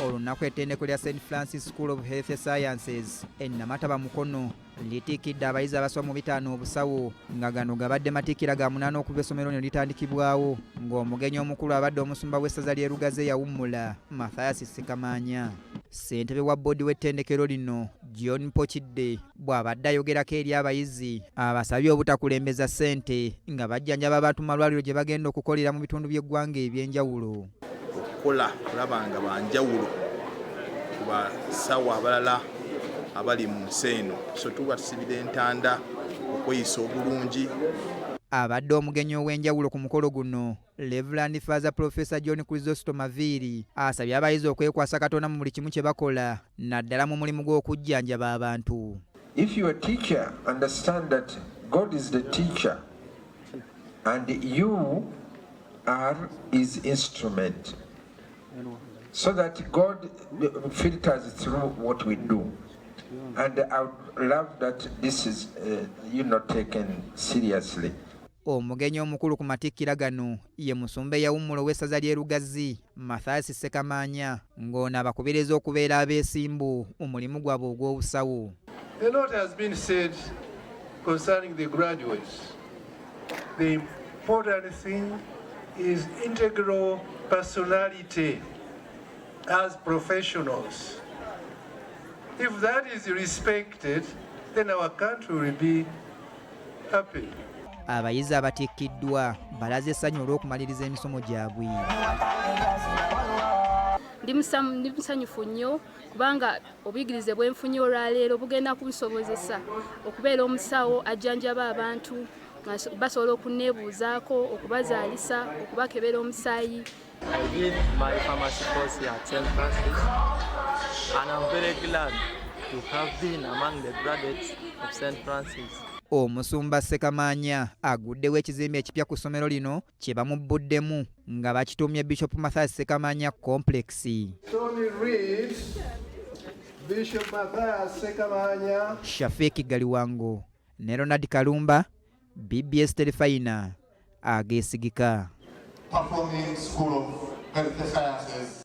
Olunaku ettendeko lya St Francis School of Health Sciences e Namataba, Mukono litikkidde abayizi abasoba mu 50 obusawo, nga gano gabadde matikkira ga munaana okuva essomero lino litandikibwawo, ng'omugenyi omukulu abadde omusumba w'essaza ly'e Lugazi eyawummula, Mathias Ssekamaanya. Ssentebe wa bboodi w'ettendekero lino, John Pokidde, bw'abadde ayogerako eri abayizi, abasabye obutakulembeza ssente nga bajjanjaba abantu mu malwaliro gye bagenda okukolera mu bitundu by'eggwanga eby'enjawulo. Okukola kulaba nga banjawulo ku basawo abalala abali mu nsi eno, so tuba tusibira entanda okweyisa obulungi. Abadde omugenyi ow'enjawulo ku mukolo guno, Reverend Father Professor John Chrysostom Maviiri, asabye abayizi okwekwasa Katonda mu buli kimu kye bakola, naddala mu mulimu gw'okujjanjaba abantu. If you are a teacher, understand that God is the teacher and you are his instrument. So that God filters through what we do. And I would love that this is taken seriously. Omugenyi omukulu ku matikkira gano ye musumba eyawummula ow'essaza ly'e Lugazi, Mathias Ssekamaanya, ng'ono abakubiriza okubeera abeesimbu mu mulimu gwabwe ogw'obusawo. A lot has been said concerning the graduates. The important thing is integral personality as professionals. If that is respected, then our country will be happy. Abayizi abatikkiddwa balaze essanyu olw'okumaliriza emisomo gyabwe. Ndi musanyufu nnyo kubanga obuyigirize bwe nfunye olwaleero bugenda kunsobozesa okubeera omusawo ajjanjaba abantu nga basobola okunneebuuzaako, okubazaalisa, okubakebera omusaayi. I did my pharmacy course here at St. Francis, and I'm very glad to have been among the graduates of St. Francis. Omusumba Ssekamaanya aguddewo ekizimbe ekipya ku ssomero lino kye bamubbuddemu nga bakituumye Bishop Mathias Ssekamaanya Complex. Tony reads Bishop Mathias Ssekamanya. Shafiiki Galiwango ne Ronald Kalumba, BBS Terefayina, ageesigika. Performing School of Health Sciences.